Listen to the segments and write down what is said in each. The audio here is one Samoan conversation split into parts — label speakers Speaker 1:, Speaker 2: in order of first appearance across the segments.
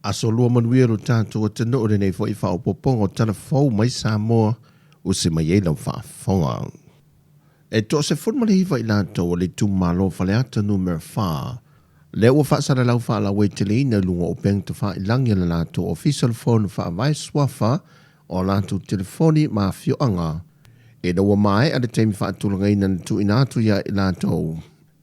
Speaker 1: Aso lua manuia lo tatou atunuu i lenei foi faaopoopoga o tala fou mai Samoa usi mai ai lau faafofoga. E 19 i latou o le itumalo o Faleata Numera 4 lea ua faasalalau faalauaiteleina i luga o upega tafailagi a le latou Ofisa o le Fono Faavae Suafa o latou telefoni ma afioaga ina ua maea le taimi faatulagaina na tuuina atu ia i latou.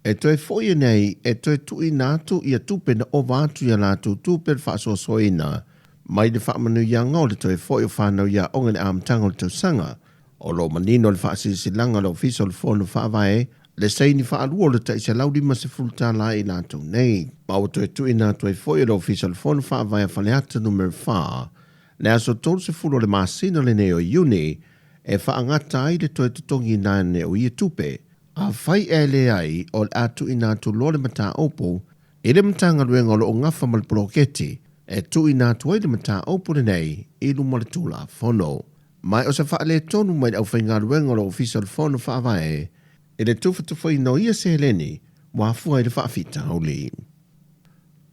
Speaker 1: E toe foi nei e toe tuuina atu ia tupe na ova atu ia latou tupe le faasoasoaina mai le faamanuiaga o le toe foi o fanau i aoga i le amataga o le tausaga. O lo o manino le faasilasilaga a le Ofisa o le Fono Faavae le saini faalua o le tai $150 i latou nei. Ma ua toe tuuina atu ai foi e le Ofisa o le Fono Faavae a Faleata Numera 4 le aso 30 o le masina lenei o Iuni e faagata ai le toe totogiina ane o ia tupe. Afai ae leai, o le a tuuina atu loa le mataupu i le Matagaluega o lo o gafa ma le poloketi e tuuina atu ai le mataupu lenei i luma o le Tulafono. Ma o se faaletonu mai le aufaigaluega o le Ofisa o le Fono Faavae i le tufatufaina o ia seleni ua afua i le faafitauli.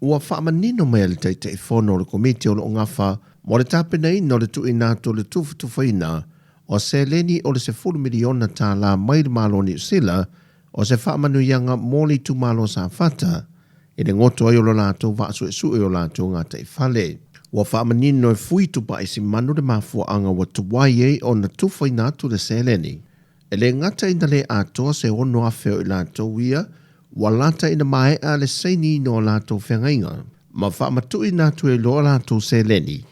Speaker 1: Ua faamanino mai e le Taitaifono o le Komiti o lo o gafa mo le tapenaina o le tuuina atu o le tufatufaina o seleni o le $10 miliona mai le Malo o Niu Sila o se faamanuiaga mo le itumalo o Safata i le goto ai o lo latou vaa suesue o latou gataifale. Ua faamanino e Fui Tupaisimanu le mafuaaga ua tuai ai ona tufaina atu le seleni. E le gata ina le atoa se 6,000 o i latou ia ua lata ina maea le sainiina o latou feagaiga ma faamatuuina atu ai loa latou seleni.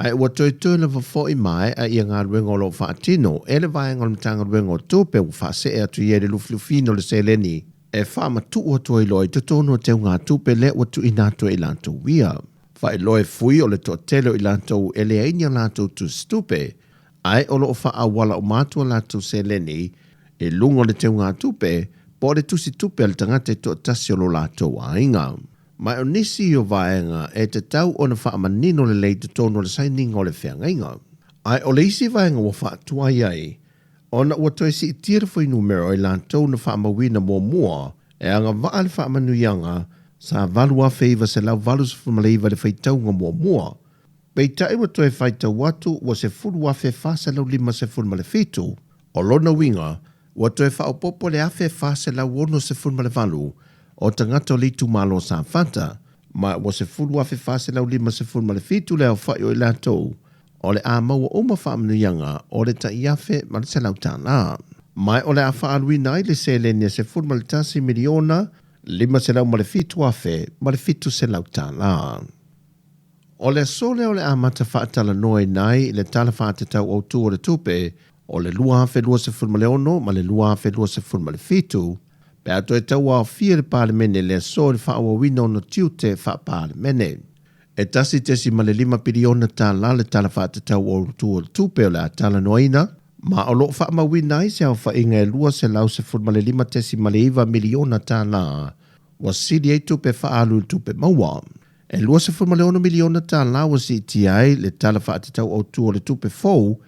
Speaker 1: Ae ua toetoe lava foi maea ia galuega o lo o faatino e le vaega o le Matagaluega o Tupe ua faasee atu i ai le lufilufiina o le seleni e faamatuu atu ai loa i totonu o teugatupe lea ua tuuina atu e i latou ia. Faailoa e Fui o le toatele o i latou e leai ni a latou tusitupe, ae o lo o faaauala uma atu a latou seleni i luga o le teugatupe po o le tusitupe a le tagata e toatasi o lo latou aiga. Ma o nisi o vaega e tatau ona faamanino lelei i totonu o le sainiga o le feagaiga. Ae o le isi vaega ua faatuai ai, ona ua toe siitia le fuainumera o i latou na faamauina muamua e agavaa le faamanuiaga sa 8,989 i le faitauga muamua, peitai ua toe faitau atu ua 10,457, o lona uiga ua toe faaopoopo le 1,468 o tagata o le itumalo o Safata, ma ua 10,457 le aofai o i latou o le a maua uma faamanuiaga o le tai $1,100. Ma o le a faaaluina ai le seleni e $11 miliona $507,700. O le aso lea o le amata faatalanoaina ai le Tala Faatatau Autu o le Tupe o le 2026 ma le 2027, pe a toe tauaofia le Palemene le aso i le faaauauina o ona tiute faa-Palemene. E $1.5 piliona le Tala Faatatau Autu o le Tupe o le a talanoaina, ma o lo o faamauina ai se aofaiga e $215.9 miliona ua sili ai tupe faaalu i le tupe maua. E $26 miliona ua siitia ai le Tala Faatatau Autu o le Tupe fou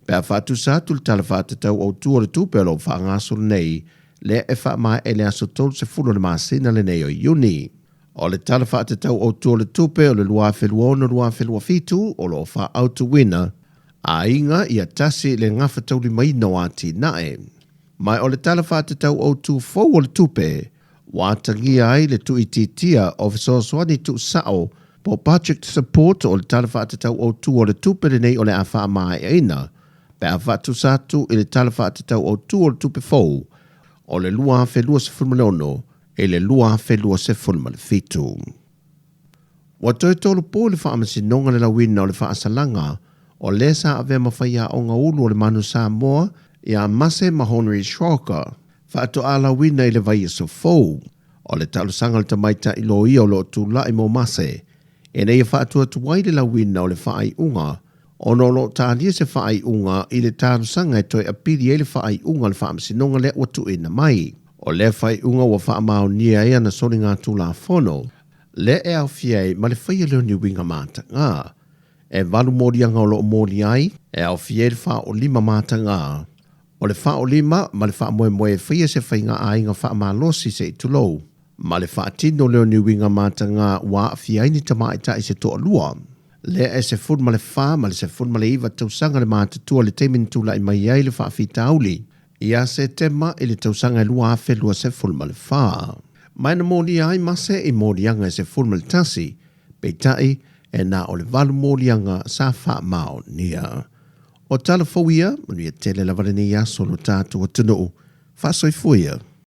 Speaker 1: pe a faatusa atu le Tala Faatatau Autu o le Tupe o lo o faagasolo nei lea e faamaea i le aso 30 o le masina lenei o Iuni. O le Tala Faatatau Autu o le Tupe o le 2026-2027 o lo o faaautuina aiga ia tasi le gafataulimaina o atinae. Ma o le Tala Faatatau Autu fou o le Tupe ua atagia ai le tuuitiitia o fesoasoani tuusao po budget support o le Tala Faatatau Autu o le Tupe lenei o le a faamaeaina pe a faatusa atu i le Tala Faatatau Autu o le Tupe fou o le 2026 i le 2027. Ua toe tolopo le Faamasinoga le lauina o le faasalaga o lē sa avea ma faiaoga ulu o le Manu Samoa ia Mase ma Henry Schrocker faatoa lauina i le vaiaso fou. O le talosaga a le tamaitai loia o lo o tulai mo Mase ina ia faatuatuai le lauina o le faaiuga ona o lo o talia se faaiuga i le talosaga e toe apili ai le faaiuga a le Faamasinoga lea ua tuuina mai. O lea faaiuga ua faamaonia ai ana soligatulafono lea e aofia ai ma le faia lea o ni uiga mataga. E 8 moliaga o lo o molia ai, e aofia ai le faaolima mataga, o le faaolima ma le faamoemoe e faia se faiga aiga faamalosi se i tulou. Ma le faatino lea o ni uiga mataga ua aafia ai ni tamaitai se toalua. Lea e 14 ma le 19 tausaga le matutua i le taimi na tulai mai ai le faafitauli ia Setema i le tausaga e 2024. Ma na molia ai mase i moliaga e 11, peitai e na o le 8 moliaga sa faamaonia. O tala fou ia, manuia tele lava lenei aso lo tatou atunuu. Faasoifua ia.